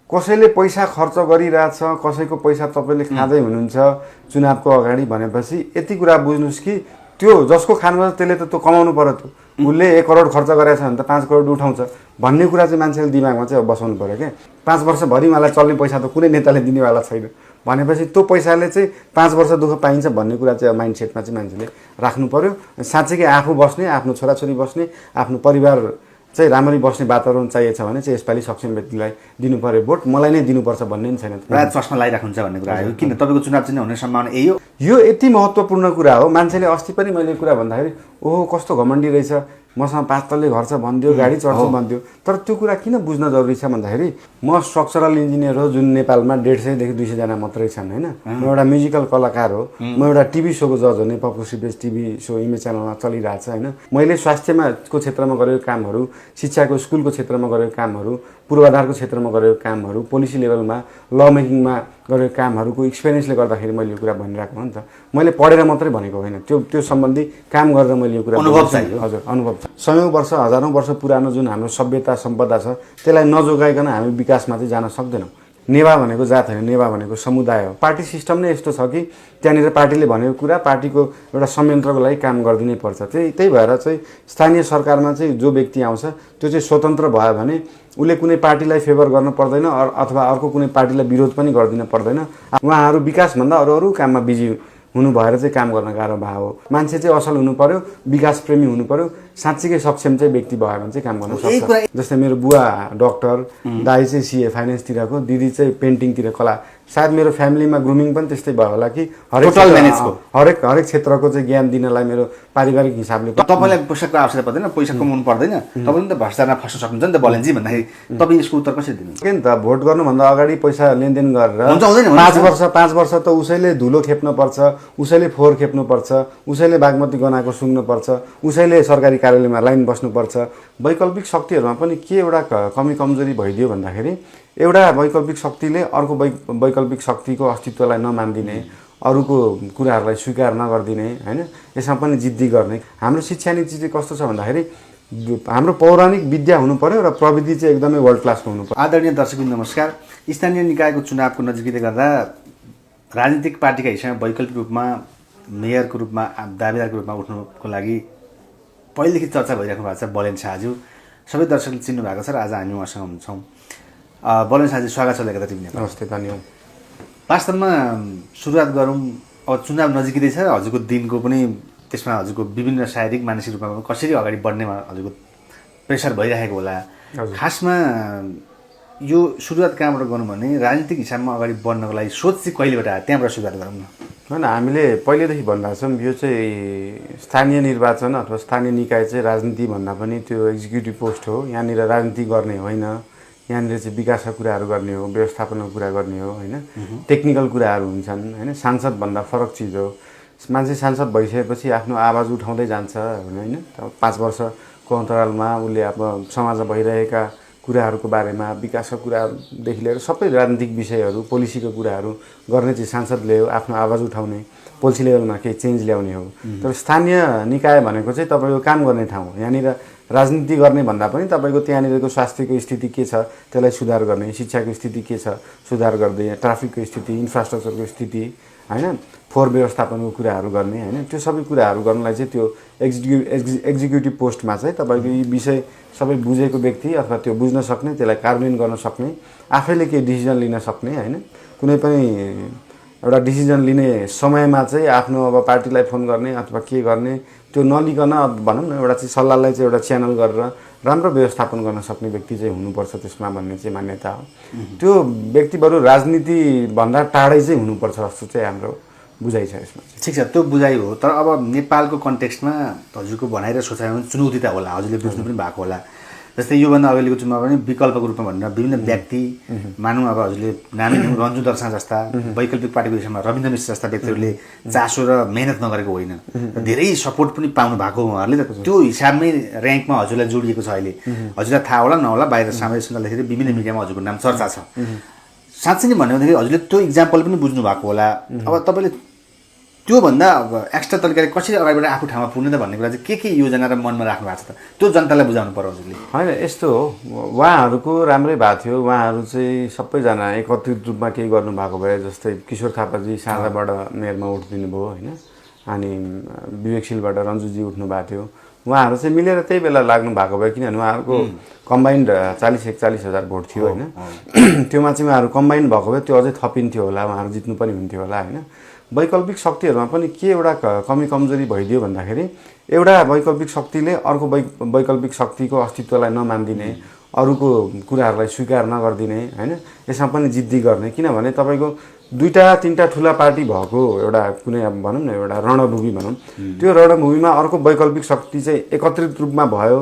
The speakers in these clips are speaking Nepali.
कसैले पैसा खर्च गरिरहेछ, कसैको पैसा तपाईँले खाँदै हुनुहुन्छ चुनावको अगाडि भनेपछि यति कुरा बुझ्नुहोस् कि त्यो जसको खानुपर्छ त्यसले त त्यो कमाउनु पर्यो। त्यो उसले 1 करोड खर्च गरेछ भने त 5 करोड उठाउँछ भन्ने कुरा चाहिँ मान्छेले दिमागमा चाहिँ बसाउनु पर्यो क्या। 5 वर्षभरि मलाई चल्ने पैसा त कुनै नेताले दिनेवाला छैन भनेपछि त्यो पैसाले चाहिँ 5 वर्ष दुःख पाइन्छ भन्ने कुरा चाहिँ माइन्डसेटमा चाहिँ मान्छेले राख्नु पर्यो। साँच्चै आफू बस्ने, आफ्नो छोराछोरी बस्ने, आफ्नो परिवार चाहिँ राम्ररी बस्ने वातावरण चाहिएछ भने चाहिँ यसपालि सक्षम व्यक्तिलाई दिनु पर्यो भोट, मलाई नै दिनुपर्छ भन्ने पनि छैन। राज चस्मा लगाइराख्नुहुन्छ भन्ने कुरा आयो। किन तपाईँको चुनाव चाहिँ हुने सम्भावना यही हो? यो यति महत्त्वपूर्ण कुरा हो। मान्छेले अस्ति पनि मैले कुरा भन्दाखेरि ओहो कस्तो घमण्डी रहेछ, मसँग 5 तल्ले घर छ भनिदियो, गाडी चढ्छु भनिदियो। तर त्यो कुरा किन बुझ्न जरुरी छ भन्दाखेरि म स्ट्रक्चरल इन्जिनियर हो जुन नेपालमा 150 देखि 200 जना मात्रै छन् हैन। म एउटा म्युजिकल कलाकार हो, म एउटा टिभी शोको जज हो, नेपाल पुसिबेस टिभी शो इमेज च्यानलमा चलिरहेछ हैन। मैले स्वास्थ्यमा को क्षेत्रमा गरेको कामहरू, शिक्षाको स्कुलको क्षेत्रमा गरेको कामहरू, पूर्वाधारको क्षेत्रमा गरेको कामहरू, पोलिसी लेभलमा ल मेकिङमा गरेको कामहरूको एक्सपिरियन्सले गर्दाखेरि मैले यो कुरा भनिरहेको हो नि त। मैले पढेर मात्रै भनेको होइन, त्यो सम्बन्धी काम गरेर मैले यो कुरा अनुभव चाहियो। हजुर अनुभव छ। सयौं वर्ष हजारौं वर्ष पुरानो जुन हाम्रो सभ्यता सम्पदा छ त्यसलाई नजोगाइकन हामी विकासमा चाहिँ जान सक्दैनौँ। नेवा भनेको जात होइन, नेवा भनेको समुदाय हो। पार्टी सिस्टम नै यस्तो छ कि त्यहाँनिर पार्टीले भनेको कुरा पार्टीको एउटा संयन्त्रको लागि काम गरिदिनै पर्छ। त्यही भएर चाहिँ स्थानीय सरकारमा चाहिँ जो व्यक्ति आउँछ त्यो चाहिँ स्वतन्त्र भयो भने उसले कुनै पार्टीलाई फेभर गर्न पर्दैन अथवा अर्को कुनै पार्टीलाई विरोध पनि गरिदिन पर्दैन। उहाँहरू विकासभन्दा अरू काममा बिजी हुनु भएर चाहिँ काम गर्न गाह्रो भयो। मान्छे चाहिँ असल हुनु पर्यो, विकास प्रेमी हुनु पर्यो, साँच्चीकै सक्षम चाहिँ व्यक्ति भयो भने चाहिँ काम गर्न सक्छ। जस्तै मेरो बुवा डक्टर, दाइ चाहिँ सीए फाइनेन्सतिरको, दिदी चाहिँ पेन्टिङतिर कला। सायद मेरो फ्यामिलीमा ग्रुमिङ पनि त्यस्तै भयो होला कि हरेक क्षेत्रको चाहिँ ज्ञान दिनलाई मेरो पारिवारिक हिसाबले। तपाईँलाई पैसाको आवश्यकता पर्दैन, पैसा कमाउनु पर्दैन, तपाईँले त भ्रष्टाचारमा फस्न सक्नुहुन्छ नि त बलेन्जी भन्दाखेरि तपाईँ यसको उत्तर कसरी दिनुहुन्छ? के नि त भोट गर्नुभन्दा अगाडि पैसा लेनदेन गरेर 5 वर्ष त उसैले धुलो खेप्नुपर्छ, उसैले फोहोर खेप्नुपर्छ, उसैले बागमती गनाएको सुँग्नुपर्छ, उसैले सरकारी कार्यालयमा लाइन बस्नुपर्छ। वैकल्पिक शक्तिहरूमा पनि के एउटा कमी कमजोरी भइदियो भन्दाखेरि एउटा वैकल्पिक शक्तिले अर्को वैकल्पिक शक्तिको अस्तित्वलाई नमान्दिने, अरूको कुराहरूलाई स्वीकार नगरिदिने हैन, यसमा पनि जिद्दी गर्ने। हाम्रो शिक्षा नीति चाहिँ कस्तो छ भन्दाखेरि हाम्रो पौराणिक विद्या हुनु पर्यो र प्रविधि चाहिँ एकदमै वर्ल्ड क्लासको हुनु पर्यो। आदरणीय दर्शकवृन्द नमस्कार। स्थानीय निकायको चुनावको नजिकै गर्दा राजनीतिक पार्टीका हिसाबमा वैकल्पिक रूपमा मेयरको रूपमा दावेदारको रूपमा उठ्नुको लागि पहिलेदेखि चर्चा भइराख्नु भएको छ बलेन शाहज्यू। सबै दर्शकले चिन्नु भएको छ र आज हामी उहाँसँग हुन्छौँ। बलेन शाहज्यू स्वागत छ लेखा टिभी नेपाल। नमस्ते, धन्यवाद। वास्तवमा सुरुवात गरौँ, अब चुनाव नजिकै छ, हजुरको दिनको पनि त्यसमा हजुरको विभिन्न शारीरिक मानसिक रूपमा कसरी अगाडि बढ्नेमा हजुरको प्रेसर भइरहेको होला। खासमा यो सुरुवात कहाँबाट गरौँ भने राजनीतिक हिसाबमा अगाडि बढ्नको लागि सोच चाहिँ कहिलेबाट आयो त्यहाँबाट सुरुवात गरौँ न। होइन, हामीले पहिलेदेखि भनिरहेको छौँ यो चाहिँ स्थानीय निर्वाचन अथवा स्थानीय निकाय चाहिँ राजनीति भन्दा पनि त्यो एक्जिक्युटिभ पोस्ट हो। यहाँनिर राजनीति गर्ने होइन, यहाँनिर चाहिँ विकासका कुराहरू गर्ने हो, व्यवस्थापनको कुरा गर्ने हो होइन, टेक्निकल कुराहरू हुन्छन् होइन। सांसदभन्दा फरक चिज हो। मान्छे सांसद भइसकेपछि आफ्नो आवाज उठाउँदै जान्छ होइन। 5 वर्षको अन्तरालमा उसले अब समाजमा भइरहेका कुराहरूको बारेमा, विकासका कुरादेखि लिएर सबै राजनीतिक विषयहरू, पोलिसीको कुराहरू गर्ने चाहिँ सांसदले हो। आफ्नो आवाज उठाउने, पोलिसी लेभलमा केही चेन्ज ल्याउने हो। तर स्थानीय निकाय भनेको चाहिँ तपाईँको काम गर्ने ठाउँ हो। यहाँनिर राजनीति गर्ने भन्दा पनि तपाईँको त्यहाँनिरको स्वास्थ्यको स्थिति के छ त्यसलाई सुधार गर्ने, शिक्षाको स्थिति के छ सुधार गर्दै, ट्राफिकको स्थिति, इन्फ्रास्ट्रक्चरको स्थिति हैन, फोहोर व्यवस्थापनको कुराहरू गर्ने हैन, त्यो सबै कुराहरू गर्नलाई चाहिँ त्यो एक्जिक्युटिभ पोस्टमा चाहिँ तपाईँको यी विषय सबै बुझेको व्यक्ति अथवा त्यो बुझ्न सक्ने, त्यसलाई कार्यान्वयन गर्न सक्ने, आफैले केही डिसिजन लिन सक्ने हैन, कुनै पनि एउटा डिसिजन लिने समयमा चाहिँ आफ्नो अब पार्टीलाई फोन गर्ने अथवा के गर्ने त्यो नलिकन भनौँ न एउटा चाहिँ सल्लाहलाई चाहिँ एउटा च्यानल गरेर राम्रो व्यवस्थापन गर्न सक्ने व्यक्ति चाहिँ हुनुपर्छ त्यसमा भन्ने चाहिँ मान्यता हो। त्यो व्यक्ति बरु राजनीतिभन्दा टाढै चाहिँ हुनुपर्छ जस्तो चाहिँ हाम्रो बुझाइ छ यसमा। ठिक छ, त्यो बुझाइ हो। तर अब नेपालको कन्टेक्स्टमा हजुरको भनाइ र सोचाइमा चुनौती त होला, हजुरले बुझ्नु पनि भएको होला। जस्तै योभन्दा अगाडिको चुनावमा पनि विकल्पको रूपमा भनेर विभिन्न व्यक्ति, मानौँ अब हजुरले नामी रन्जु दर्शन जस्ता वैकल्पिक पार्टीको विषयमा रविन्द्र मिश्र जस्ता व्यक्तिहरूले चासो र मेहनत नगरेको होइन, धेरै सपोर्ट पनि पाउनु भएको उहाँहरूले, त त्यो हिसाबमै र्याङ्कमा हजुरलाई जोडिएको छ। अहिले हजुरलाई थाहा होला नहोला, बाहिर सामाजिक सञ्जालदेखि विभिन्न मिडियामा हजुरको नाम चर्चा छ। साँच्चै नै भन्यो भनेदेखि हजुरले त्यो इक्जाम्पल पनि बुझ्नु भएको होला। अब तपाईँले त्योभन्दा अब एक्स्ट्रा तरिकाले कसरी अगाडिबाट आफू ठाउँमा पुग्ने त भन्ने कुरा चाहिँ के योजना र मनमा राख्नु भएको छ त त्यो जनतालाई बुझाउनु पर्यो हजुरले। होइन यस्तो हो, उहाँहरूको राम्रै भएको थियो। उहाँहरू चाहिँ सबैजना एकत्रित रूपमा केही गर्नुभएको भए, जस्तै किशोर थापाजी साँझाबाट मेयरमा उठिदिनु भयो होइन, अनि विवेकशीलबाट रन्जुजी उठ्नु भएको थियो। उहाँहरू चाहिँ मिलेर त्यही बेला लाग्नु भएको भए, किनभने उहाँहरूको कम्बाइन्ड 40-41 हजार भोट थियो होइन। त्योमा चाहिँ उहाँहरू कम्बाइन्ड भएको भए त्यो अझै थपिन्थ्यो होला, उहाँहरू जित्नु पनि हुन्थ्यो होला होइन। वैकल्पिक शक्तिहरूमा पनि के एउटा कमी कमजोरी भइदियो भन्दाखेरि, एउटा वैकल्पिक शक्तिले अर्को वैकल्पिक शक्तिको अस्तित्वलाई नमान्दिने, अरूको कुराहरूलाई स्वीकार नगरिदिने होइन, यसमा पनि जिद्दी गर्ने। किनभने तपाईँको 2-3टा ठुला पार्टी भएको एउटा कुनै अब भनौँ न एउटा रणभूमि भनौँ, त्यो रणभूमिमा अर्को वैकल्पिक शक्ति चाहिँ एकत्रित रूपमा भयो,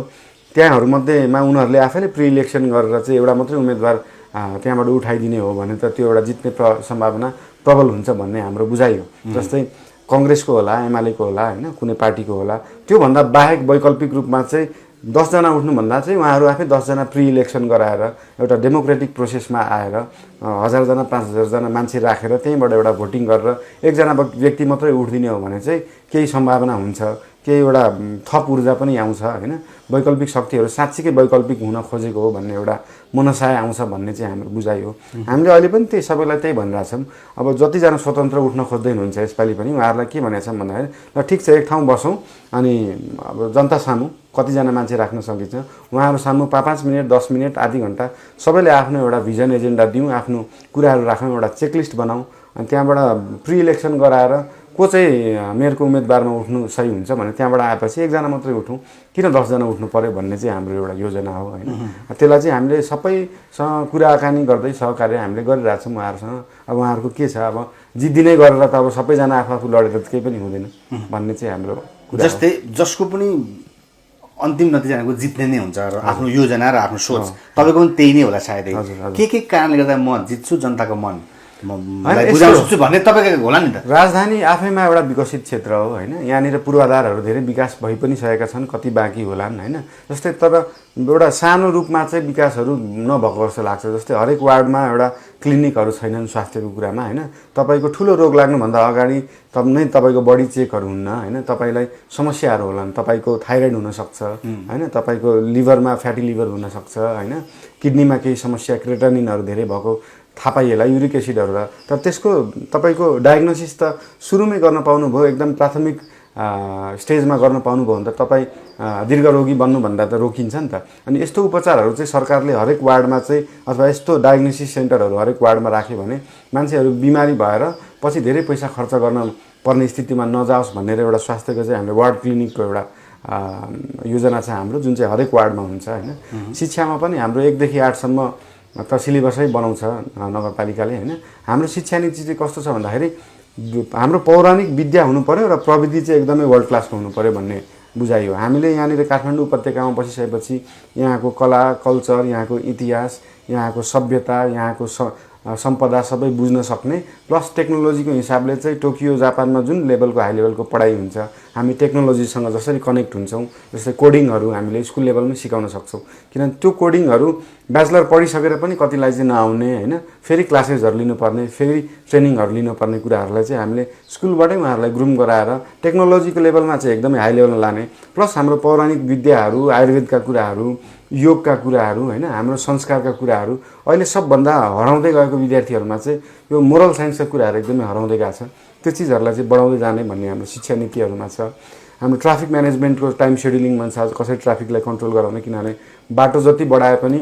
त्यहाँहरूमध्येमा उनीहरूले आफैले प्रि इलेक्सन गरेर चाहिँ एउटा मात्रै उम्मेदवार त्यहाँबाट उठाइदिने हो भने त त्यो एउटा जित्ने सम्भावना प्रबल हुन्छ भन्ने हाम्रो बुझाइ हो। जस्तै कङ्ग्रेसको होला, एमालेको होला होइन, कुनै पार्टीको होला, त्योभन्दा बाहेक वैकल्पिक रूपमा चाहिँ 10 जना उठ्नुभन्दा चाहिँ उहाँहरू आफै 10 जना प्रि इलेक्सन गराएर एउटा डेमोक्रेटिक प्रोसेसमा आएर 1000 जना 5000 जना मान्छे राखेर त्यहीँबाट एउटा भोटिङ गरेर एकजना व्यक्ति मात्रै उठिदिने हो भने चाहिँ केही सम्भावना हुन्छ, केही एउटा थप ऊर्जा पनि आउँछ होइन। वैकल्पिक शक्तिहरू साँच्चीकै वैकल्पिक हुन खोजेको हो भन्ने एउटा मनसाय आउँछ भन्ने चाहिँ हाम्रो बुझाइ हो। हामीले अहिले पनि त्यही सबैलाई त्यही भनिरहेछौँ। अब जतिजना स्वतन्त्र उठ्न खोज्दै हुनुहुन्छ यसपालि पनि उहाँहरूलाई के भनेको छौँ भन्दाखेरि, ल ठिक छ, एक ठाउँ बसौँ अनि अब जनता सामु कतिजना मान्छे राख्न सकिन्छ, उहाँहरू सामु 5 मिनट 10 मिनट आधी घन्टा सबैले आफ्नो एउटा भिजन एजेन्डा दिउँ, आफ्नो कुराहरू राखौँ, एउटा चेकलिस्ट बनाऊँ, अनि त्यहाँबाट प्रि इलेक्सन गराएर को चाहिँ मेयरको उम्मेदवारमा उठ्नु सही हुन्छ भने त्यहाँबाट आएपछि एकजना मात्रै उठौँ, किन 10 जना उठ्नु पऱ्यो भन्ने चाहिँ हाम्रो एउटा योजना हो होइन। त्यसलाई चाहिँ हामीले सबैसँग कुराकानी गर्दै सहकार्य हामीले गरिरहेछौँ उहाँहरूसँग। अब उहाँहरूको के छ, अब जिद्दिनै गरेर त अब सबैजना आफू लडेर त केही पनि हुँदैन भन्ने चाहिँ हाम्रो कुरा। जस्तै जसको पनि अन्तिम नतिजाको जित्ने नै हुन्छ र आफ्नो योजना र आफ्नो सोच तपाईँको पनि त्यही नै होला सायदै। के कारणले गर्दा म जित्छु, जनताको मन बुझाउन सक्छु भन्ने तपाईँको होला नि त। राजधानी आफैमा एउटा विकसित क्षेत्र हो होइन, यहाँनिर पूर्वाधारहरू धेरै विकास भइ पनि सकेका छन्, कति बाँकी होलान् होइन। जस्तै तर एउटा सानो रूपमा चाहिँ विकासहरू नभएको जस्तो लाग्छ। जस्तै हरेक वार्डमा एउटा क्लिनिकहरू छैनन् स्वास्थ्यको कुरामा होइन। तपाईँको ठुलो रोग लाग्नुभन्दा अगाडि नै तपाईँको बडी चेकहरू हुन्न होइन, तपाईँलाई समस्याहरू होलान्, तपाईँको थाइरोइड हुनसक्छ होइन, तपाईँको लिभरमा फ्याटी लिभर हुनसक्छ होइन, किडनीमा केही समस्या क्रेटानिनहरू धेरै भएको थाहा पाइएला, युरिक एसिडहरू र तर त्यसको तपाईँको डायग्नोसिस त सुरुमै गर्न पाउनुभयो, एकदम प्राथमिक स्टेजमा गर्न पाउनुभयो भने त तपाईँ दीर्घरोगी बन्नुभन्दा त रोकिन्छ नि त। अनि यस्तो उपचारहरू चाहिँ सरकारले हरेक वार्डमा चाहिँ अथवा यस्तो डायग्नोसिस सेन्टरहरू हरेक वार्डमा राख्यो भने मान्छेहरू बिमारी भएर पछि धेरै पैसा खर्च गर्न पर्ने स्थितिमा नजाओस् भनेर एउटा स्वास्थ्यको चाहिँ हाम्रो वार्ड क्लिनिकको एउटा योजना छ हाम्रो, जुन चाहिँ हरेक वार्डमा हुन्छ होइन। शिक्षामा पनि हाम्रो 1 देखि 8 सम्म त सिलेबसै बनाउँछ नगरपालिकाले होइन। हाम्रो शिक्षा नीति चाहिँ कस्तो छ भन्दाखेरि हाम्रो पौराणिक विद्या हुनु पर्यो र प्रविधि चाहिँ एकदमै वर्ल्ड क्लासको हुनु पर्यो भन्ने बुझाइ हो। हामीले यहाँनिर काठमाडौँ उपत्यकामा बसिसकेपछि यहाँको कला कल्चर, यहाँको इतिहास, यहाँको सभ्यता, यहाँको सम्पदा सबै बुझ्न सक्ने, प्लस टेक्नोलोजीको हिसाबले चाहिँ टोकियो जापानमा जुन लेभलको हाई लेभलको पढाइ हुन्छ, हामी टेक्नोलोजीसँग जसरी कनेक्ट हुन्छौँ, जस्तै कोडिङहरू हामीले स्कुल लेभलमै सिकाउन सक्छौँ। किनभने त्यो कोडिङहरू ब्याचलर पढिसकेर पनि कतिलाई चाहिँ नआउने होइन, फेरि क्लासेसहरू लिनुपर्ने, फेरि ट्रेनिङहरू लिनुपर्ने कुराहरूलाई चाहिँ हामीले स्कुलबाटै उहाँहरूलाई ग्रुम गराएर टेक्नोलोजीको लेभलमा चाहिँ एकदमै हाई लेभलमा लाने, प्लस हाम्रो पौराणिक विद्याहरू, आयुर्वेदका कुराहरू, योगका कुराहरू होइन, हाम्रो संस्कारका कुराहरू अहिले सबभन्दा हराउँदै गएको विद्यार्थीहरूमा चाहिँ यो मोरल साइन्सका कुराहरू एकदमै हराउँदै गएको छ। त्यो चिजहरूलाई चाहिँ बढाउँदै जाने भन्ने हाम्रो शिक्षा नीतिहरूमा छ। हाम्रो ट्राफिक म्यानेजमेन्टको टाइम सेड्युलिङमा छ, कसरी ट्राफिकलाई कन्ट्रोल गराउने, किनभने बाटो जति बढाए पनि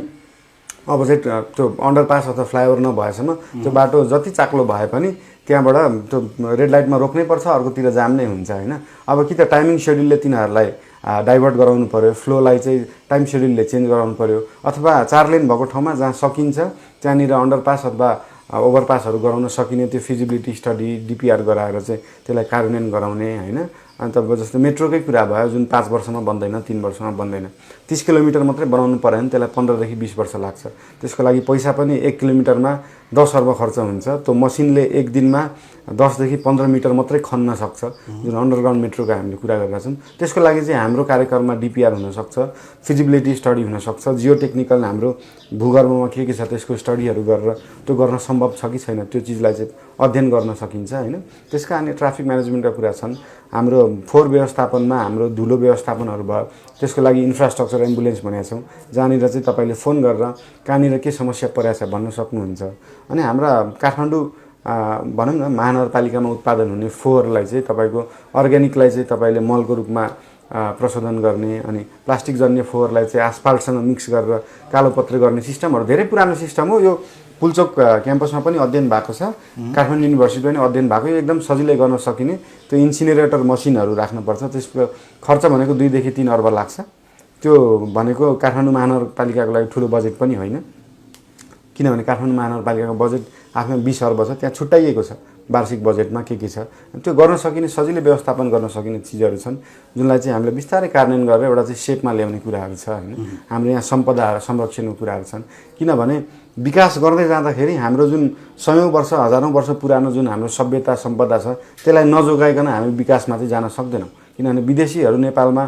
अब चाहिँ त्यो अन्डरपास अथवा फ्लाइओभर नभएसम्म त्यो बाटो जति चाक्लो भए पनि त्यहाँबाट त्यो रेड लाइटमा रोक्नै पर्छ, अर्कोतिर जाम नै हुन्छ होइन। अब कि त टाइमिङ सेड्युलले तिनीहरूलाई डाइभर्ट गराउनु पर्यो, फ्लोलाई चाहिँ टाइम सेड्युलले चेन्ज गराउनु पर्यो, अथवा 4 लेन भएको ठाउँमा जहाँ सकिन्छ त्यहाँनिर अन्डरपास अथवा ओभरपासहरू गराउन सकिने त्यो फिजिबिलिटी स्टडी डिपिआर गराएर चाहिँ त्यसलाई कार्यान्वयन गराउने होइन। अनि तब जस्तो मेट्रोकै कुरा भयो, जुन 5 वर्षमा बन्दैन, 3 वर्षमा बन्दैन, 30 किलोमिटर मात्रै बनाउनु पऱ्यो भने त्यसलाई 15 देखि 20 वर्ष लाग्छ। त्यसको लागि पैसा पनि 1 किलोमिटरमा 10 अर्ब खर्च हुन्छ। त्यो मसिनले एक दिनमा 10 देखि 15 मिटर मात्रै खन्न सक्छ, जुन अन्डरग्राउन्ड मेट्रोको हामीले कुरा गरेका छौँ। त्यसको लागि चाहिँ हाम्रो कार्यक्रममा डिपिआर हुनसक्छ, फिजिबिलिटी स्टडी हुनसक्छ, जियो टेक्निकल हाम्रो भूगर्भमा के छ त्यसको स्टडीहरू गरेर त्यो गर्न सम्भव छ कि छैन त्यो चिजलाई चाहिँ अध्ययन गर्न सकिन्छ होइन। त्यसका अनि ट्राफिक म्यानेजमेन्टका कुरा छन्, हाम्रो फोहोर व्यवस्थापनमा हाम्रो धुलो व्यवस्थापनहरू भयो, त्यसको लागि इन्फ्रास्ट्रक्चर एम्बुलेन्स भनेका छौँ, जहाँनिर चाहिँ तपाईँले फोन गरेर कहाँनिर के समस्या परेको छ भन्न सक्नुहुन्छ। अनि हाम्रा काठमाडौँ भनौँ न महानगरपालिकामा उत्पादन हुने फोहोरलाई चाहिँ तपाईँको अर्ग्यानिकलाई चाहिँ तपाईँले मलको रूपमा प्रशोधन गर्ने, अनि प्लास्टिक जन्य फोहोरलाई चाहिँ आसफाल्टसँग मिक्स गरेर कालोपत्रे गर्ने सिस्टमहरू धेरै पुरानो सिस्टम हो। यो पुल्चोक क्याम्पसमा पनि अध्ययन भएको छ, काठमाडौँ युनिभर्सिटी पनि अध्ययन भएको, यो एकदम सजिलै गर्न सकिने। त्यो इन्सिनेरेटर मसिनहरू राख्नुपर्छ, त्यसको खर्च भनेको 2 देखि 3 अर्ब लाग्छ। त्यो भनेको काठमाडौँ महानगरपालिकाको लागि ठुलो बजेट पनि होइन, किनभने काठमाडौँ महानगरपालिकाको बजेट आफ्नो 20 अर्ब छ, त्यहाँ छुट्याइएको छ वार्षिक बजेटमा के छ। त्यो गर्न सकिने सजिलै व्यवस्थापन गर्न सकिने चिजहरू छन्, जुनलाई चाहिँ हामीले बिस्तारै कार्यान्वयन गरेर एउटा चाहिँ सेपमा ल्याउने कुराहरू छ होइन। हाम्रो यहाँ सम्पदा संरक्षणको कुराहरू छन्, किनभने विकास गर्दै जाँदाखेरि हाम्रो जुन सयौँ वर्ष हजारौँ वर्ष पुरानो जुन हाम्रो सभ्यता सम्पदा छ त्यसलाई नजोगाइकन हामी विकासमा चाहिँ जान सक्दैनौँ। किनभने विदेशीहरू नेपालमा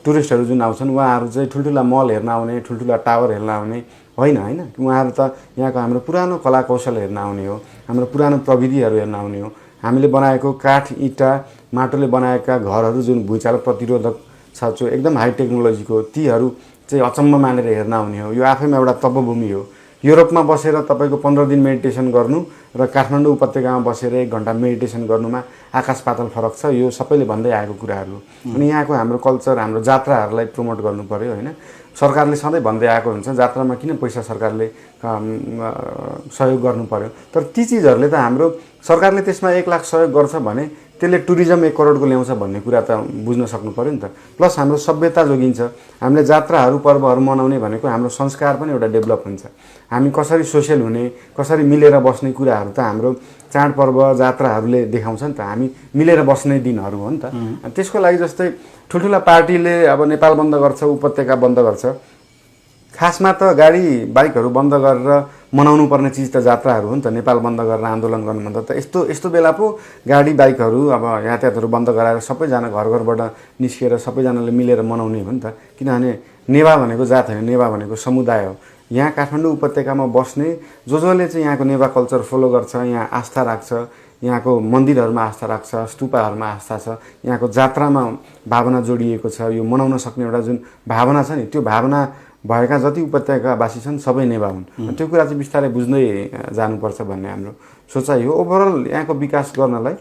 टुरिस्टहरू जुन आउँछन् उहाँहरू चाहिँ ठुल्ठुला मल हेर्न आउने, ठुल्ठुला टावर हेर्न आउने होइन, उहाँहरू त यहाँको हाम्रो पुरानो कला कौशल हेर्न आउने हो, हाम्रो पुरानो प्रविधिहरू हेर्न आउने हो। हामीले बनाएको काठ इँटा माटोले बनाएका घरहरू जुन भुइँचालो प्रतिरोधक छ, जो एकदम हाई टेक्नोलोजीको, तीहरू चाहिँ अचम्म मानेर हेर्न आउने हो। यो आफैमा एउटा तपोभूमि हो। युरोपमा बसेर तपाईँको 15 दिन मेडिटेसन गर्नु र काठमाडौँ उपत्यकामा बसेर 1 घन्टा मेडिटेसन गर्नुमा आकाश पाताल फरक छ। यो सबैले भन्दै आएको कुराहरू। अनि यहाँको हाम्रो कल्चर, हाम्रो जात्राहरूलाई प्रमोट गर्नु पर्यो होइन। सरकारले सधैँ भन्दै आएको हुन्छ जात्रामा किन पैसा सरकारले सहयोग गर्नु पर्यो, तर ती चिजहरूले त हाम्रो सरकारले त्यसमा 1 लाख सहयोग गर्छ भने त्यसले टुरिज्म 1 करोडको ल्याउँछ भन्ने कुरा त बुझ्न सक्नु पर्यो नि त। प्लस हाम्रो सभ्यता जोगिन्छ। हामीले जात्राहरू पर्वहरू मनाउने भनेको हाम्रो संस्कार पनि एउटा डेभलप हुन्छ। हामी कसरी सोसियल हुने, कसरी मिलेर बस्ने कुराहरू त हाम्रो चाडपर्व जात्राहरूले देखाउँछ नि त। हामी मिलेर बस्ने दिनहरू हो नि त। त्यसको लागि जस्तै ठुल्ठुला पार्टीले अब नेपाल बन्द गर्छ, उपत्यका बन्द गर्छ, खासमा त गाडी बाइकहरू बन्द गरेर मनाउनु पर्ने चिज त जात्राहरू हो नि त। नेपाल बन्द गरेर आन्दोलन गर्नुभन्दा त यस्तो बेला पो गाडी बाइकहरू अब यातायातहरू बन्द गराएर सबैजना घरबाट निस्किएर सबैजनाले मिलेर मनाउने हो नि त। किनभने नेवा भनेको जात होइन, नेवा भनेको समुदाय हो। यहाँ काठमाडौँ उपत्यकामा बस्ने जसले चाहिँ यहाँको नेवा कल्चर फलो गर्छ, यहाँ आस्था राख्छ, यहाँको मन्दिरहरूमा आस्था राख्छ, स्तूपहरूमा आस्था छ, यहाँको जात्रामा भावना जोडिएको छ, यो मनाउन सक्ने एउटा जुन भावना छ नि, त्यो भावना भएका जति उपत्यकावासी छन् सबै नेवा हुन्। त्यो कुरा चाहिँ बिस्तारै बुझ्दै जानुपर्छ भन्ने हाम्रो सोचाइ हो। ओभरअल यहाँको विकास गर्नलाई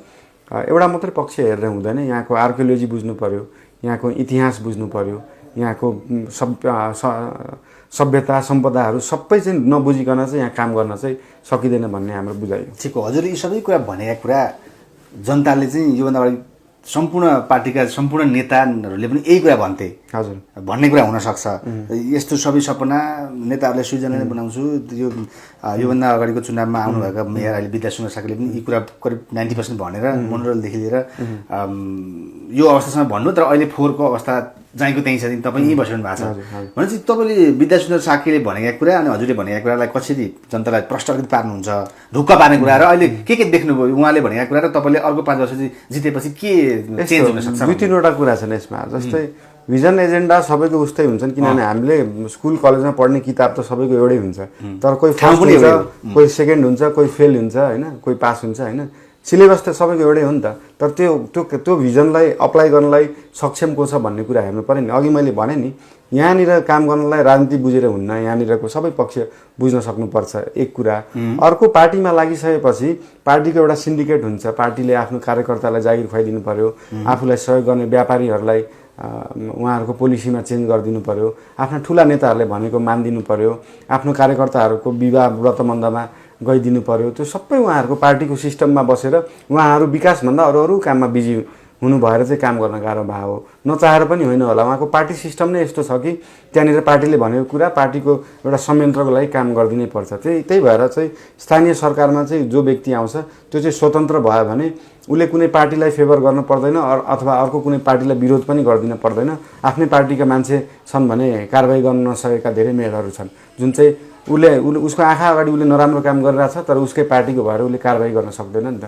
एउटा मात्रै पक्ष हेरेर हुँदैन, यहाँको आर्कियोलोजी बुझ्नु पर्यो, यहाँको इतिहास बुझ्नु पर्यो, यहाँको सभ्यता सम्पदाहरू सबै चाहिँ नबुझिकन चाहिँ यहाँ काम गर्न चाहिँ सकिँदैन भन्ने हाम्रो बुझाइ हो। ठिक हो। हजुरले यी सबै कुरा भनेका कुरा जनताले चाहिँ योभन्दा अगाडि सम्पूर्ण पार्टीका सम्पूर्ण नेताहरूले पनि यही कुरा भन्थे। हजुर, भन्ने कुरा हुनसक्छ यस्तो सबै सपना नेताहरूले सृजनाले बनाउँछु। योभन्दा अगाडिको चुनावमा आउनुभएका मेयर अहिले विद्यासुन्दर साकीले पनि यी कुरा करिब 90% भनेर मनोरलदेखि लिएर यो अवस्थासम्म भन्नु, तर अहिले फोहोरको अवस्था जहीँको त्यहीँ छ, तपाईँ यहीँ बसिरहनु भएको छ भनेपछि तपाईँले विद्यासुन्दर साकीले भनेका कुरा अनि हजुरले भनेका कुरालाई कसरी जनतालाई प्रष्ट पार्नुहुन्छ, ढुक्क पार्ने कुरा र अहिले के देख्नुभयो उहाँले भनेका कुरा र तपाईँले अर्को 5 वर्ष जितेपछि के चेन्ज हुन सक्छ? 2-3वटा कुरा छन् यसमा। जस्तै भिजन एजेन्डा सबैको उस्तै हुन्छन्, किनभने हामीले स्कुल कलेजमा पढ्ने किताब त सबैको एउटै हुन्छ, तर कोही फर्स्ट हुन्छ, कोही सेकेन्ड हुन्छ, कोही फेल हुन्छ होइन, कोही पास हुन्छ होइन। सिलेबस त सबैको एउटै हो नि त। तर त्यो भिजनलाई अप्लाई गर्नलाई सक्षम को छ भन्ने कुरा हेर्नु पर्यो नि। अघि मैले भने नि यहाँनिर काम गर्नलाई राजनीति बुझेर हुन्न, यहाँनिरको सबै पक्ष बुझ्न सक्नुपर्छ एक कुरा। अर्को पार्टीमा लागिसकेपछि पार्टीको एउटा सिन्डिकेट हुन्छ, पार्टीले आफ्नो कार्यकर्तालाई जागिर खुवाइदिनु पर्यो, आफूलाई सहयोग गर्ने व्यापारीहरूलाई उहाँहरूको पोलिसीमा चेन्ज गरिदिनु पर्यो, आफ्ना ठुला नेताहरूले भनेको मानिदिनु पर्यो, आफ्नो कार्यकर्ताहरूको विवाह व्रतबन्धमा गइदिनु पर्यो। त्यो सबै उहाँहरूको पार्टीको सिस्टममा बसेर उहाँहरू विकासभन्दा अरू काममा बिजी हुनु भएर चाहिँ काम गर्न गाह्रो भयो हो। नचाहेर पनि होइन होला, उहाँको पार्टी सिस्टम नै यस्तो छ कि त्यहाँनिर पार्टीले भनेको कुरा पार्टीको एउटा संयन्त्रको लागि काम गरिदिनै पर्छ। त्यही भएर चाहिँ स्थानीय सरकारमा चाहिँ जो व्यक्ति आउँछ त्यो चाहिँ स्वतन्त्र भयो भने उसले कुनै पार्टीलाई फेभर गर्न पर्दैन अथवा अर्को कुनै पार्टीलाई विरोध पनि गरिदिन पर्दैन। आफ्नै पार्टीका मान्छे छन् भने कारबाही गर्न नसकेका धेरै मेयरहरू छन् जुन चाहिँ उसको आँखा अगाडि उसले नराम्रो काम गरिरहेछ तर उसकै पार्टीको भएर उसले कारबाही गर्न सक्दैन नि त।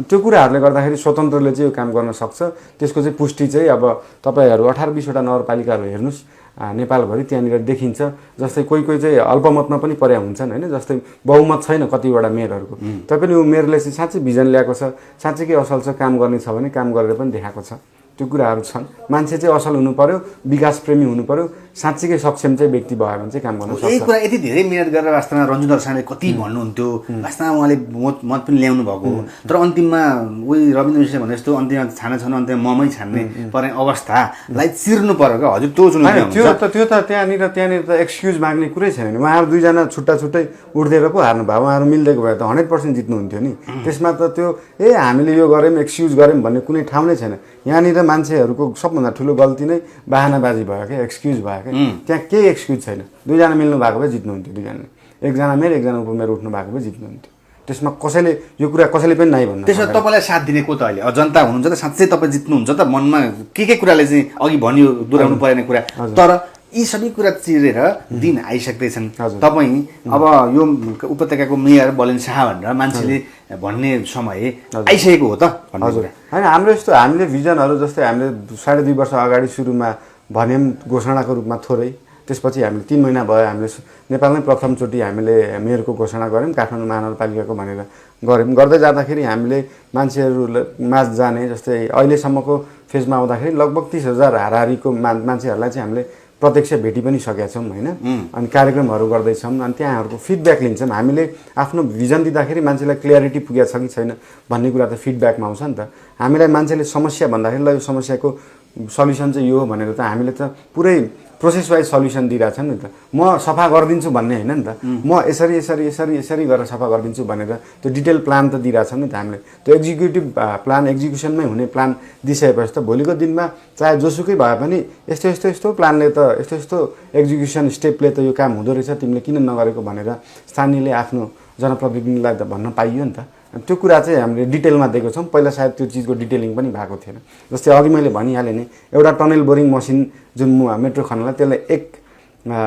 त्यो कुराहरूले गर्दाखेरि स्वतन्त्रले चाहिँ यो काम गर्न सक्छ। त्यसको चाहिँ पुष्टि चाहिँ अब तपाईँहरू 18-20वटा नगरपालिकाहरू हेर्नुहोस् नेपालभरि, त्यहाँनिर देखिन्छ। जस्तै कोही कोही चाहिँ अल्पमतमा पनि पर्या हुन्छन् होइन, जस्तै बहुमत छैन कतिवटा मेयरहरूको, तैपनि ऊ मेयरले चाहिँ साँच्चै भिजन ल्याएको छ, साँच्चैकै असल छ, काम गर्ने छ भने काम गरेर पनि देखाएको छ। त्यो कुराहरू छन्। मान्छे चाहिँ असल हुनु पर्यो, विकास प्रेमी हुनु पर्यो, साँच्चीकै सक्षम चाहिँ व्यक्ति भयो भने चाहिँ काम गर्न सक्छ। यही कुरा यति धेरै मिहिनेत गरेर वास्तवमा रञ्जु दर्शनले कति भन्नुहुन्थ्यो, वास्तवमा उहाँले मत पनि ल्याउनु भएको हो, तर अन्तिममा उही रविन्द्र मिश्रले भने जस्तो अन्तिममा छाने छन् अन्तिममा ममै छान्ने पर्ने अवस्थालाई चिर्नु पर्यो क्या हजुर। त्यो त्यो त त्यहाँनिर त एक्सक्युज माग्ने कुरै छैन नि। उहाँहरू दुईजना छुट्टा छुट्टै उठ्देर पो हार्नु भयो, उहाँहरू मिल्देको भए त 100% जित्नुहुन्थ्यो नि। त्यसमा त त्यो हामीले यो गऱ्यौँ एक्सक्युज गऱ्यौँ भन्ने कुनै ठाउँ नै छैन। यहाँनिर मान्छेहरूको सबभन्दा ठुलो गल्ती नै बाहनाबाजी भयो क्या, एक्सक्युज भयो क्या। त्यहाँ केही एक्सक्युज छैन। दुईजना मिल्नु भएको भए जित्नुहुन्थ्यो, दुईजना, एकजना मेयर एकजना उपमेयर उठ्नु भएको भए जित्नुहुन्थ्यो। त्यसमा कसैले यो कुरा कसैले पनि नाइ भन्नु। त्यसमा तपाईँलाई साथ दिने को त अहिले जनता हुनुहुन्छ त, साँच्चै तपाईँ जित्नुहुन्छ त, मनमा के कुराले चाहिँ अघि भनियो दोहोऱ्याउनु परेन कुरा, तर यी सबै कुरा चिरेर दिन आइसक्दैछन्। तपाईँ अब यो उपत्यकाको मेयर बलेन शाह भनेर मान्छेले भन्ने समय आइसकेको हो त भन्ने कुरा होइन। हाम्रो यस्तो हामीले भिजनहरू जस्तै हामीले 2.5 वर्ष अगाडि सुरुमा भन्यौँ घोषणाको रूपमा थोरै, त्यसपछि हामीले 3 महिना भयो हामीले नेपालमै प्रथमचोटि हामीले मेयरको घोषणा गऱ्यौँ, काठमाडौँ महानगरपालिकाको भनेर गऱ्यौँ। गर्दै जाँदाखेरि हामीले मान्छेहरू माझ जाने, जस्तै अहिलेसम्मको फेजमा आउँदाखेरि लगभग 30,000 हाराहारीको मान्छेहरूलाई चाहिँ हामीले प्रत्यक्ष भेटी पनि सकेका छौँ होइन। अनि कार्यक्रमहरू गर्दैछौँ, अनि त्यहाँहरूको फिडब्याक लिन्छौँ। हामीले आफ्नो भिजन दिँदाखेरि मान्छेलाई क्लियरिटी पुगेको छ कि छैन भन्ने कुरा त फिडब्याकमा आउँछ नि त। हामीलाई मान्छेले समस्या भन्दाखेरि ल यो समस्याको सल्युसन चाहिँ यो हो भनेर त हामीले त पुरै प्रोसेस वाइज सल्युसन दिइरहेछौँ नि त। म सफा गरिदिन्छु भन्ने होइन नि त, म यसरी यसरी यसरी यसरी गरेर सफा गरिदिन्छु भनेर त्यो डिटेल प्लान त दिइरहेछौँ नि त हामीले। त्यो एक्जिक्युटिभ प्लान एक्जिक्युसनमै हुने प्लान दिइसकेपछि त भोलिको दिनमा चाहे जोसुकै भए पनि यस्तो यस्तो यस्तो प्लानले त यस्तो यस्तो एक्जिक्युसन स्टेपले त यो काम हुँदो रहेछ, तिमीले किन नगरेको भनेर स्थानीयले आफ्नो जनप्रतिनिधिलाई त भन्न पाइयो नि त। त्यो कुरा चाहिँ हामीले डिटेलमा दिएको छौँ। पहिला सायद त्यो चिजको डिटेलिङ पनि भएको थिएन। जस्तै अघि मैले भनिहालेँ नि, एउटा टनल बोरिङ मसिन जुन मेट्रो खन्नलाई त्यसलाई एक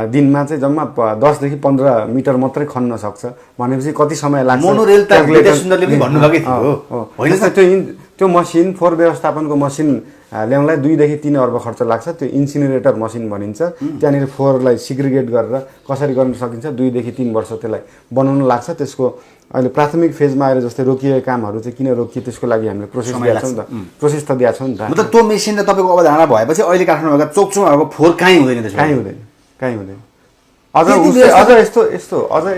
दिनमा चाहिँ जम्मा 10 देखि 15 मिटर मात्रै खन्न सक्छ भनेपछि कति समय लाग्छ। मोनोरेल त सुन्दरले पनि भन्नुभएकै थियो होइन। त्यो मसिन फोहोर व्यवस्थापनको मसिन ल्याउनलाई 2 देखि 3 अर्ब खर्च लाग्छ। त्यो इन्सिनेरेटर मसिन भनिन्छ। त्यहाँनिर फोहोरलाई सिग्रिगेट गरेर कसरी गर्न सकिन्छ 2 देखि 3 वर्ष त्यसलाई बनाउन लाग्छ। त्यसको अहिले प्राथमिक फेजमा आएर जस्तै रोकिएको कामहरू चाहिँ किन रोकियो त्यसको लागि हामीले प्रोसेस दिएको छौँ नि त। प्रोसेस त दिएको छौँ नि त। मतलब त्यो मेसिन तपाईँको अवधारणा भएपछि अहिले काठमाडौँका चोकचोकहरूको फोहोर कहीँ हुँदैन, कहीँ हुँदैन। अझ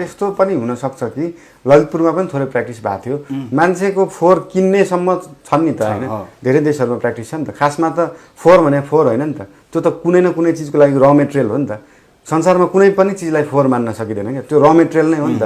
यस्तो पनि हुनसक्छ कि ललितपुरमा पनि थोरै प्र्याक्टिस भएको थियो। मान्छेको फोहोर किन्नेसम्म छन् नि त होइन, धेरै देशहरूमा प्र्याक्टिस छ नि त। खासमा त फोहोर भने फोहोर होइन नि त, त्यो त कुनै न कुनै चिजको लागि र मेटेरियल हो नि त। संसारमा कुनै पनि चिजलाई फोहोर मान्न सकिँदैन क्या, त्यो र मेटेरियल नै हो नि त।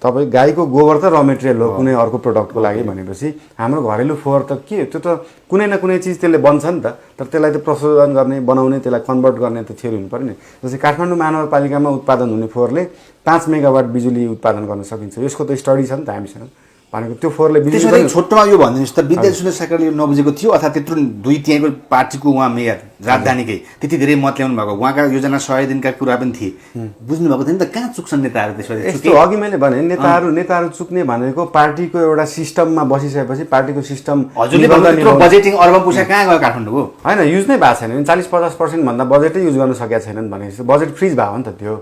तपाईँ गाईको गोबर त र मेटेरियल हो कुनै अर्को प्रडक्टको लागि भनेपछि हाम्रो घरेलु फोहोर त के, त्यो त कुनै न कुनै चिज त्यसले बन्छ नि त। तर त्यसलाई त प्रशोधन गर्ने, बनाउने, त्यसलाई कन्भर्ट गर्ने त थ्योरी हुनु पर्यो नि। जस्तै काठमाडौँ महानगरपालिकामा उत्पादन हुने फोहोरले 5 मेगावाट बिजुली उत्पादन गर्न सकिन्छ। यसको त स्टडी छ नि त हामीसँग भनेको। त्यो फोहोरले त्यसरी छोटोमा यो भनिदिनुहोस् त, विद्या सुन्दर सरकारले यो नबुझेको थियो अथवा त्यत्रो त्यहीँको पार्टीको उहाँ मेयर राजधानीकै त्यति धेरै मत ल्याउनु भएको, उहाँका योजना 100 दिनका कुरा पनि थिए, बुझ्नु भएको थियो नि त। कहाँ चुक्छन् नेताहरू त्यसपछि? यस्तो अघि मैले भने नेताहरू चुक्ने भनेको पार्टीको एउटा सिस्टममा बसिसकेपछि पार्टीको सिस्टम बजेटिङ अर्ब पैसा कहाँ गयो काठमाडौँको होइन, युज नै भएको छैन। 40-50% भन्दा बजेटै युज गर्न सकेका छैनन् भनेपछि बजेट फ्रिज भयो नि त। त्यो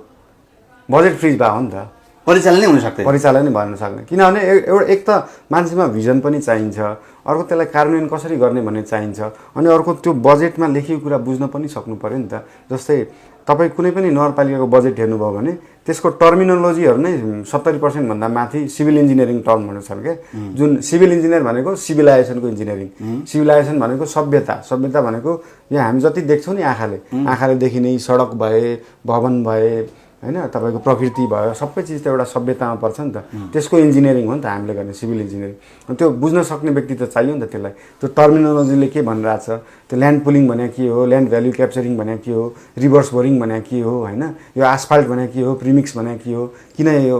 बजेट फ्रिज भयो नि त, परिचालन नै हुन सक्दैन, परिचालन नै भन्न सक्दैन। किनभने एउटा एक त मान्छेमा भिजन पनि चाहिन्छ, अर्को त्यसलाई कार्यान्वयन कसरी गर्ने भन्ने चाहिन्छ, अनि अर्को त्यो बजेटमा लेखिएको कुरा बुझ्न पनि सक्नु पऱ्यो नि त। जस्तै तपाईँ कुनै पनि नगरपालिकाको बजेट हेर्नुभयो भने त्यसको टर्मिनोलोजीहरू नै 70% भन्दा माथि सिभिल इन्जिनियरिङ टर्महरू छन् क्या। जुन सिभिल इन्जिनियर भनेको सिभिलाइजेसनको इन्जिनियरिङ, सिभिलाइजेसन भनेको सभ्यता भनेको यहाँ हामी जति देख्छौँ नि आँखाले देखिने सडक भए, भवन भए होइन, तपाईँको प्रकृति भयो, सबै चिज त एउटा सभ्यतामा पर्छ नि त। त्यसको इन्जिनियरिङ हो नि त हामीले गर्ने सिभिल इन्जिनियरिङ। त्यो बुझ्न सक्ने व्यक्ति त चाहियो नि त त्यसलाई। त्यो टर्मिनोलोजीले के भनिरहेछ, त्यो ल्यान्ड पुलिङ भने के हो, ल्यान्ड भ्याल्यु क्याप्चरिङ भने के हो, रिभर्स बोरिङ भने के हो होइन, यो आसफाल्ट भने के हो, प्रिमिक्स भने के हो, किन यो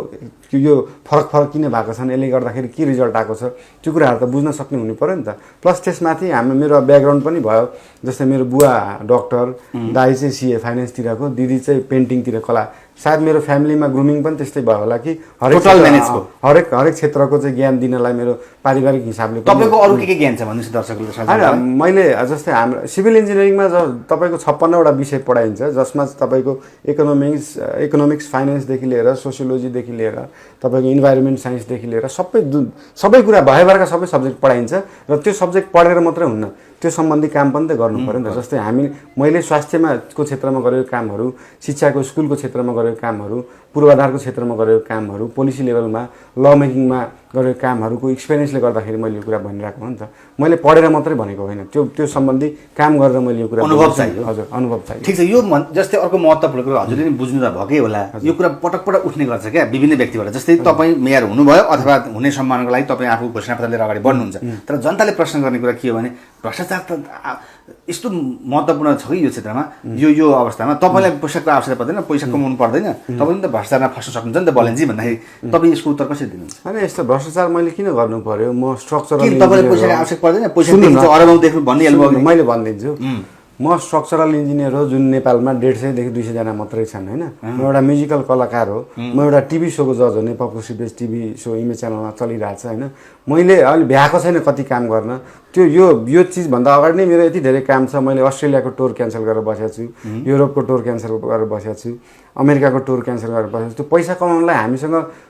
यो फरक किन भएको छन्, यसले गर्दाखेरि के रिजल्ट आएको छ, त्यो कुराहरू त बुझ्न सक्ने हुनु पऱ्यो नि त। प्लस त्यसमाथि मेरो ब्याकग्राउन्ड पनि भयो, जस्तै मेरो बुवा डक्टर, दाइ चाहिँ सिए फाइनेन्सतिरको, दिदी चाहिँ पेन्टिङतिर कला, सायद मेरो फ्यामिलीमा ग्रुमिङ पनि त्यस्तै भयो होला कि हरेक क्षेत्रको चाहिँ ज्ञान दिनलाई मेरो पारिवारिक हिसाबले। तपाईँको अरू के ज्ञान छ भन्नुहोस् दर्शकहरूले। होइन, मैले जस्तै हाम्रो सिभिल इन्जिनियरिङमा तपाईँको 56वटा विषय पढाइन्छ, जसमा तपाईँको इकोनोमिक्स फाइनेन्सदेखि लिएर सोसियोलोजीदेखि लिएर तपाईँको इन्भाइरोमेन्ट साइन्सदेखि लिएर सबै कुरा भएभरका सबै सब्जेक्ट पढाइन्छ र त्यो सब्जेक्ट पढेर मात्रै हुन्न, त्यो सम्बन्धी काम पनि त गर्नु पऱ्यो नि त। जस्तै मैले स्वास्थ्यको क्षेत्रमा गरेको कामहरू, शिक्षाको स्कुलको क्षेत्रमा गरेको कामहरू, पूर्वाधारको क्षेत्रमा गरेको कामहरू, पोलिसी लेभलमा ल मेकिङमा गरेको कामहरूको एक्सपिरियन्सले गर्दाखेरि मैले यो कुरा भनिरहेको हो नि त। मैले पढेर मात्रै भनेको होइन, त्यो सम्बन्धी काम गरेर मैले यो कुरा अनुभव चाहियो। हजुर, अनुभव चाहियो। ठिक छ, यो जस्तै अर्को महत्त्वपूर्ण कुरा हजुरले पनि बुझ्नु त भएकै होला, यो कुरा पटक पटक उठ्ने गर्छ क्या विभिन्न व्यक्तिबाट। जस्तै तपाईँ मेयर हुनुभयो अथवा हुने सम्मानको लागि तपाईँ आफू घोषणापत्र लिएर अगाडि बढ्नुहुन्छ, तर जनताले प्रश्न गर्ने कुरा के हो भने भ्रष्टाचार त यस्तो महत्त्वपूर्ण छ कि यो क्षेत्रमा, यो अवस्थामा तपाईँलाई पैसाको आवश्यकता पर्दैन, पैसा कमाउनु पर्दैन, तपाईँ त भ्रष्टाचारमा फस्न सक्नुहुन्छ नि त बलेनजी भन्दाखेरि तपाईँ यसको उत्तर कसरी दिनुहुन्छ? होइन, यस्तो भ्रष्टाचार मैले किन गर्नु पर्यो? म स्ट्रक्चरल तपाईँलाई पैसाको आवश्यक पर्दैन, पैसा अरबौँ देख्नु भनिहाल्नु। मैले भनिदिन्छु, म स्ट्रक्चरल इन्जिनियर हो, जुन नेपालमा 150 देखि 200 जना मात्रै छन् होइन। म एउटा म्युजिकल कलाकार हो, म एउटा टिभी सोको जज हो, Nepal seepage TV so image च्यानलमा चलिरहेको छ होइन। मैले अहिले भ्याएको छैन कति काम गर्न, त्यो यो चिजभन्दा अगाडि नै मेरो यति धेरै काम छ। मैले अस्ट्रेलियाको टुर क्यान्सल गरेर बसेको छु, युरोपको टुर क्यान्सल गरेर बसेको छु, अमेरिकाको टुर क्यान्सल गरेर बसेको छु। त्यो पैसा कमाउनलाई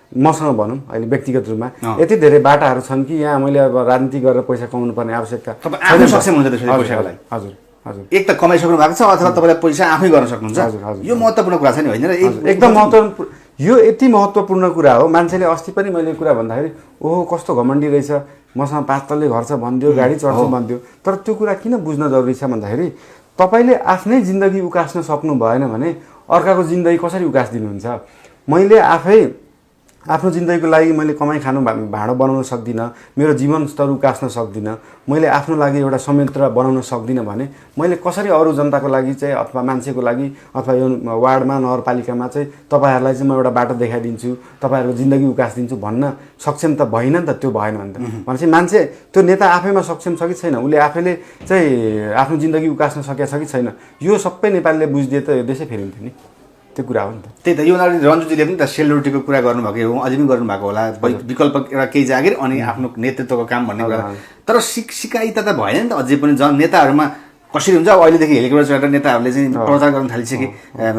मसँग भनौँ अहिले व्यक्तिगत रूपमा यति धेरै बाटाहरू छन् कि यहाँ मैले अब राजनीति गरेर पैसा कमाउनु पर्ने आवश्यकता छैन। हजुर हजुर, एक त कमाइसक्नु भएको छ अथवा तपाईँलाई पैसा आफै गर्न सक्नुहुन्छ। यो महत्त्वपूर्ण कुरा छ नि होइन र? एकदम महत्त्वपूर्ण, यो यति महत्त्वपूर्ण कुरा हो। मान्छेले अस्ति पनि मैले कुरा भन्दाखेरि ओहो कस्तो घमण्डी रहेछ, मसँग 5 तल्ले घर छ भनिदियो, गाडी चढ्छु भनिदियो, तर त्यो कुरा किन बुझ्न जरुरी छ भन्दाखेरि तपाईँले आफ्नै जिन्दगी उकास्न सक्नु भएन भने अर्काको जिन्दगी कसरी उकास्दिनुहुन्छ? मैले आफै आफ्नो जिन्दगीको लागि मैले कमाइ खानु भाँडो बनाउन सक्दिनँ, मेरो जीवन स्तर उकास्न सक्दिनँ, मैले आफ्नो लागि एउटा संयन्त्र बनाउन सक्दिनँ भने मैले कसरी अरू जनताको लागि चाहिँ अथवा मान्छेको लागि अथवा यो वार्डमा नगरपालिकामा चाहिँ तपाईँहरूलाई चाहिँ म एउटा बाटो देखाइदिन्छु, तपाईँहरूको जिन्दगी उकास्दिन्छु भन्न सक्षम त भएन नि त। त्यो भएन भने त भनेपछि मान्छे त्यो नेता आफैमा सक्षम छ कि छैन, उसले आफैले चाहिँ आफ्नो जिन्दगी उकास्न सकेको छ कि छैन, यो सबै नेपालीले बुझिदिए त यो देशै फेरिन्थ्यो नि। त्यो कुरा हो नि त। त्यही त, यो रन्जुजीले पनि त सेलरोटीको कुरा गर्नुभएको हो, अझै पनि गर्नुभएको होला, विकल्प एउटा केही जागिर अनि आफ्नो नेतृत्वको काम भन्ने कुरा। तर सिकाइता त भएन नि त अझै पनि। नेताहरूमा कसरी हुन्छ अब अहिलेदेखि हेलेको एउटा नेताहरूले चाहिँ प्रचार गर्न थालिसके,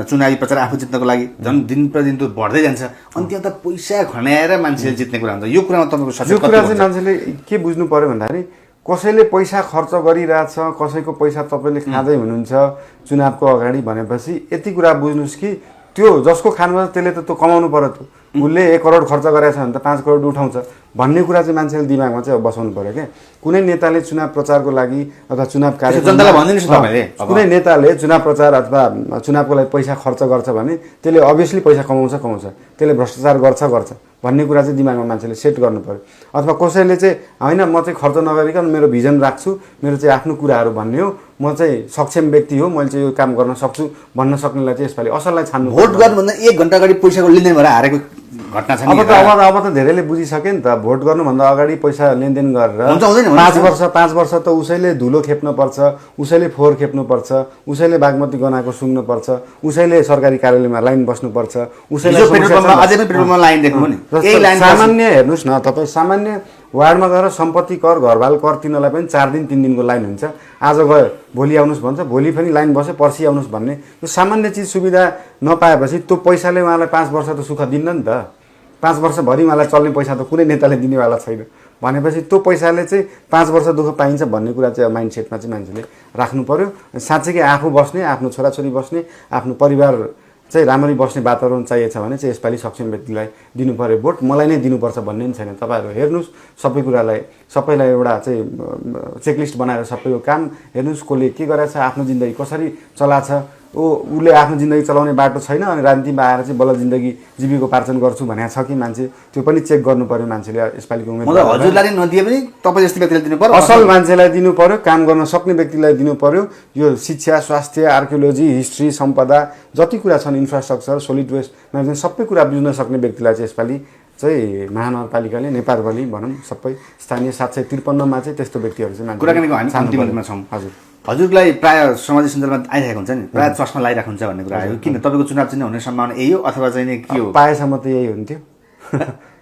चुनावी प्रचार आफू जित्नको लागि झन् दिन प्रतिदिन त्यो बढ्दै जान्छ, अनि त्यहाँ त पैसा खनाएर मान्छेले जित्ने कुरा हुन्छ। यो कुरामा तपाईँको सचेत यो कुरा चाहिँ मान्छेले के बुझ्नु पर्यो भन्दाखेरि कसैले पैसा खर्च गरिरहेछ, कसैको पैसा तपाईँले खाँदै हुनुहुन्छ चुनावको अगाडि भनेपछि यति कुरा बुझ्नुहोस् कि त्यो जसको खानुपर्छ त्यसले त त्यो कमाउनु पर्यो। त्यो उसले 1 करोड खर्च गरेछ भने त 5 करोड उठाउँछ भन्ने कुरा चाहिँ मान्छेले दिमागमा चाहिँ बसाउनु पर्यो क्या। कुनै नेताले चुनाव प्रचारको लागि अथवा चुनाव कुनै नेताले चुनाव प्रचार अथवा चुनावको लागि पैसा खर्च गर्छ भने त्यसले अभियसली पैसा कमाउँछ, त्यसले भ्रष्टाचार गर्छ भन्ने कुरा चाहिँ दिमागमा मान्छेले सेट गर्नु पर्यो। अथवा कसैले चाहिँ होइन म चाहिँ खर्च नगरिकन मेरो भिजन राख्छु, मेरो चाहिँ आफ्नो कुराहरू भन्ने हो, म चाहिँ सक्षम व्यक्ति हो, मैले चाहिँ यो काम गर्न सक्छु भन्न सक्नेलाई चाहिँ यसपालि असललाई छान्नु। भोट गर्नुभन्दा 1 घण्टा अगाडि पैसाको लेनदेन भएर हारेको घटना छ। अब त धेरैले बुझिसके नि त, भोट गर्नुभन्दा अगाडि पैसा लेनदेन गरेर 5 वर्ष त उसैले धुलो खेप्नुपर्छ, उसैले फोहोर खेप्नुपर्छ, उसैले बागमती गनाएको सुँग्नुपर्छ, उसैले सरकारी कार्यालयमा लाइन बस्नुपर्छ, उसैले सामान्य हेर्नुहोस् न तपाईँ, सामान्य वार्डमा गएर सम्पत्ति कर घरबाल कर तिनीहरूलाई पनि 4 दिन 3 दिनको लाइन हुन्छ। आज गयो भोलि आउनुहोस् भन्छ, भोलि पनि लाइन बस्यो, पर्सि आउनुहोस् भन्ने यो सामान्य चिज सुविधा नपाएपछि त्यो पैसाले उहाँलाई 5 वर्ष त सुख दिन्न नि त। 5 वर्षभरि उहाँलाई चल्ने पैसा त कुनै नेताले दिनेवाला छैन भनेपछि त्यो पैसाले चाहिँ 5 वर्ष दुःख पाइन्छ भन्ने कुरा चाहिँ माइन्ड सेटमा चाहिँ मान्छेले राख्नु पर्यो। साँच्चै आफू बस्ने, आफ्नो छोराछोरी बस्ने, आफ्नो परिवार चाहिँ राम्ररी बस्ने वातावरण चाहिएको छ भने चाहिँ यसपालि सक्षम व्यक्तिलाई दिनु पर्यो भोट, मलाई नै दिनुपर्छ भन्ने पनि छैन। तपाईँहरू हेर्नुहोस् सबै कुरालाई, सबैलाई एउटा चाहिँ चेकलिस्ट बनाएर सबैको काम हेर्नुहोस्, कसले के गरेछ, आफ्नो जिन्दगी कसरी चलाछ, उसले आफ्नो जिन्दगी चलाउने बाटो छैन अनि राजनीतिमा आएर चाहिँ बल्ल जिन्दगी जीविकोपार्जन गर्छु भनेको छ कि मान्छे, त्यो पनि चेक गर्नु पर्यो मान्छेले। यसपालिको उम्मेदवार हजुरलाई नदिए पनि तपाईँ जस्तो व्यक्तिलाई दिनु पर्यो, असल मान्छेलाई दिनु पर्यो, काम गर्न सक्ने व्यक्तिलाई दिनु पर्यो। यो शिक्षा, स्वास्थ्य, आर्कियोलोजी, हिस्ट्री, सम्पदा जति कुरा छन्, इन्फ्रास्ट्रक्चर, सोलिड वेस्ट म्यानेजमेन्ट सबै कुरा बुझ्न सक्ने व्यक्तिलाई चाहिँ यसपालि चाहिँ महानगरपालिकाले नेपालभरि भनौँ सबै स्थानीय 753 मा चाहिँ त्यस्तो व्यक्तिहरू चाहिँ कुराकानीको हामी अन्तिम अन्तिममा छौँ। हजुर, हजुरलाई प्राय सामाजिक सञ्जालमा आइरहेको हुन्छ नि, प्राय चस्मा लगाइराख्नुहुन्छ भन्ने कुरा आयो। किन तपाईँको चुनाव चिन्ह हुने सम्भावना यही हो अथवा चाहिँ नि के हो? पाएसम्म त यही हुन्थ्यो।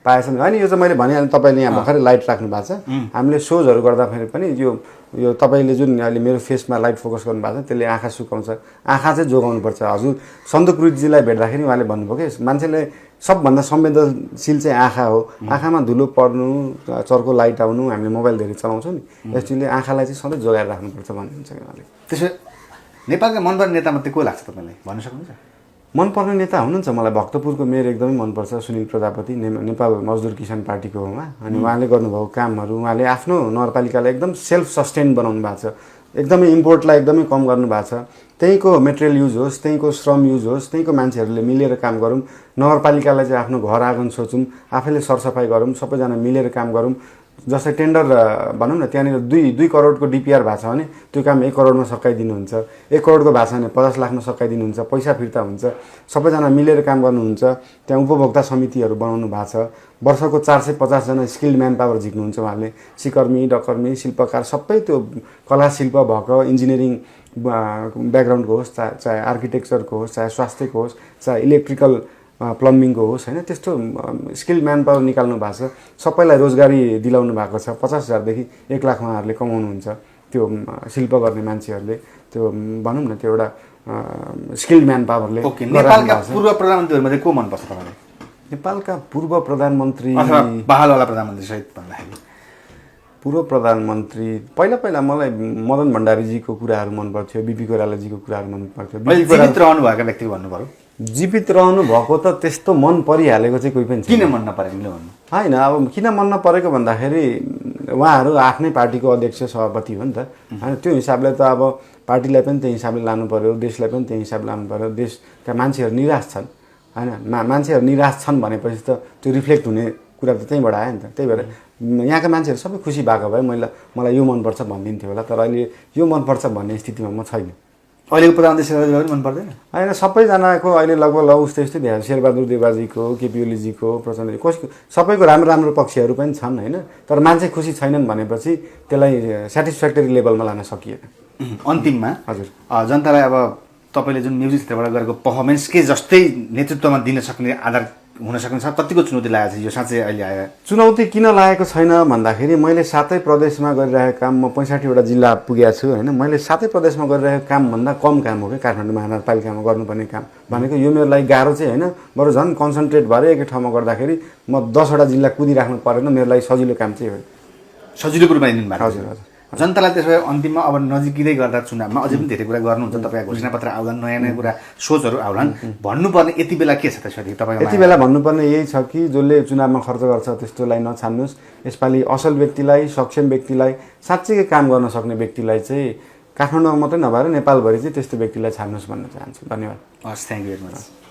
पाएसम्म होइन, यो चाहिँ मैले भनिहालेँ, तपाईँले यहाँ भर्खरै लाइट राख्नु भएको छ। हामीले सोजहरू गर्दाखेरि पनि यो तपाईँले जुन अहिले मेरो फेसमा लाइट फोकस गर्नु भएको छ त्यसले आँखा सुकाउँछ, आँखा चाहिँ जोगाउनुपर्छ। हजुर सन्दकपुरजीलाई भेट्दाखेरि उहाँले भन्नुभयो कि मान्छेले सबभन्दा संवेदनशील चाहिँ आँखा हो, आँखामा धुलो पर्नु, चर्को लाइट आउनु, हामीले मोबाइल धेरै चलाउँछौँ नि, यसले आँखालाई चाहिँ सधैँ जोगाएर राख्नुपर्छ भन्नुहुन्छ उहाँले। त्यसो नेपालका मनपर्ने नेतामध्ये को लाग्छ तपाईँलाई, भन्न सक्नुहुन्छ? मनपर्ने नेता हुनुहुन्छ मलाई भक्तपुरको मेयर एकदमै मनपर्छ, सुनिल प्रजापति, नेपाल मजदुर किसान पार्टीको हो उहाँ। अनि उहाँले गर्नुभएको कामहरू, उहाँले आफ्नो नगरपालिकालाई एकदम सेल्फ सस्टेन बनाउनु भएको छ, एकदमै इम्पोर्टलाई एकदमै कम गर्नु भएको छ। त्यहीँको मेटेरियल युज होस्, त्यहीँको श्रम युज होस्, त्यहीँको मान्छेहरूले मिलेर काम गरौँ, नगरपालिकालाई चाहिँ आफ्नो घर आँगन सोचौँ, आफैले सरसफाइ गरौँ, सबैजना मिलेर काम गरौँ। जस्तै टेन्डर भनौँ न, त्यहाँनिर 2 करोडको डिपिआर भएको छ भने त्यो काम 1 करोडमा सकाइदिनुहुन्छ, 1 करोडको भएको छ भने 50 लाखमा सकाइदिनुहुन्छ, पैसा फिर्ता हुन्छ, सबैजना मिलेर काम गर्नुहुन्छ। त्यहाँ उपभोक्ता समितिहरू बनाउनु भएको छ, वर्षको 450 जना स्किल्ड म्यान पावर झिक्नुहुन्छ उहाँले, सिकर्मी, डकर्मी, शिल्पकार, सबै त्यो कला शिल्प भएको, इन्जिनियरिङ ब्याकग्राउन्डको होस्, चाहे आर्किटेक्चरको होस्, चाहे स्वास्थ्यको होस्, चाहे इलेक्ट्रिकल प्लम्बिङको होस्, होइन, त्यस्तो स्किल्ड म्यान पावर निकाल्नु भएको छ, सबैलाई रोजगारी दिलाउनु भएको छ। 50,000 देखि 1 लाख उहाँहरूले कमाउनुहुन्छ, त्यो शिल्प गर्ने मान्छेहरूले, त्यो भनौँ न त्यो एउटा स्किल्ड म्यान पावरले। नेपालका पूर्व प्रधानमन्त्रीहरूमध्ये को मनपर्छ तपाईँलाई? नेपालका पूर्व प्रधानमन्त्री अथवा बहालवाला प्रधानमन्त्री सहित भन्दाखेरि? पूर्व प्रधानमन्त्री पहिला मलाई मदन भण्डारीजीको कुराहरू मन पर्थ्यो, बिपी कोइरालाजीको कुराहरू मन पर्थ्यो। जीवित रहनुभएका व्यक्ति भन्नु पऱ्यो। जीवित रहनु भएको त त्यस्तो मन परिहालेको चाहिँ कोही पनि छैन। किन मन नपरेको भन्नु? होइन, अब किन मन नपरेको भन्दाखेरि उहाँहरू आफ्नै पार्टीको अध्यक्ष सभापति हो नि त, होइन, त्यो हिसाबले त अब पार्टीलाई पनि त्यही हिसाबले लानु पऱ्यो, देशलाई पनि त्यही हिसाबले लानु पऱ्यो। देशका मान्छेहरू निराश छन्, होइन, मान्छेहरू निराश छन् भनेपछि त त्यो रिफ्लेक्ट हुने कुरा त त्यहीँबाट आयो नि त। त्यही भएर यहाँका मान्छेहरू सबै खुसी भएको भए मलाई यो मनपर्छ भनिदिन्थ्यो होला, तर अहिले यो मनपर्छ भन्ने स्थितिमा म छैन। अहिलेको प्रधानमन्त्री शेरबहादुर देउवा मन पर्दैन? होइन, सबैजनाको अहिले लगभग उस्तै देखा, शेरबहादुर देउवाजीको, केपी ओलीजीको, प्रचण्डजी, कसैको सबैको राम्रो पक्षहरू पनि छन्, होइन, तर मान्छे खुसी छैनन् भनेपछि त्यसलाई सेटिस्फ्याक्टरी लेभलमा लान सकिएन। अन्तिममा हजुर, जनतालाई अब तपाईँले जुन म्युजिक क्षेत्रबाट गरेको पर्फर्मेन्स के जस्तै नेतृत्वमा दिन सक्ने आधार हुन सक्ने छ, कतिको चुनौती लागेको छ यो साँच्चै अहिले आयो? चुनौती किन लागेको छैन भन्दाखेरि मैले 7 प्रदेशमा गरिरहेको काम, म 65वटा जिल्ला पुगेको छु, होइन, मैले 7 प्रदेशमा गरिरहेको कामभन्दा कम काम हो कि काठमाडौँ महानगरपालिकामा गर्नुपर्ने काम भनेको। यो मेरो लागि गाह्रो चाहिँ होइन, बरु झन् कन्सन्ट्रेट भएर एकै ठाउँमा गर्दाखेरि म 10वटा जिल्ला कुदिराख्नु परेन, मेरो लागि सजिलो काम चाहिँ हो। सजिलोको रूपमा लिनु भएको? हजुर हजुर। जनतालाई त्यसो भए अन्तिममा अब नजिकै गर्दा चुनावमा अझै पनि धेरै कुरा गर्नुहुन्छ, तपाईँको घोषणापत्र आउलान्, नयाँ नयाँ कुरा सोचहरू आउलान्, भन्नुपर्ने यति बेला के छ त्यसरी तपाईँ? यति बेला भन्नुपर्ने यही छ कि जसले चुनावमा खर्च गर्छ त्यस्तोलाई नछान्नुहोस्, यसपालि असल व्यक्तिलाई, सक्षम व्यक्तिलाई, साँच्चै काम गर्न सक्ने व्यक्तिलाई चाहिँ काठमाडौँमा मात्रै नभएर नेपालभरि चाहिँ त्यस्तो व्यक्तिलाई छान्नुहोस् भन्न चाहन्छु। धन्यवाद। हस्, थ्याङ्क यू भेरी मच।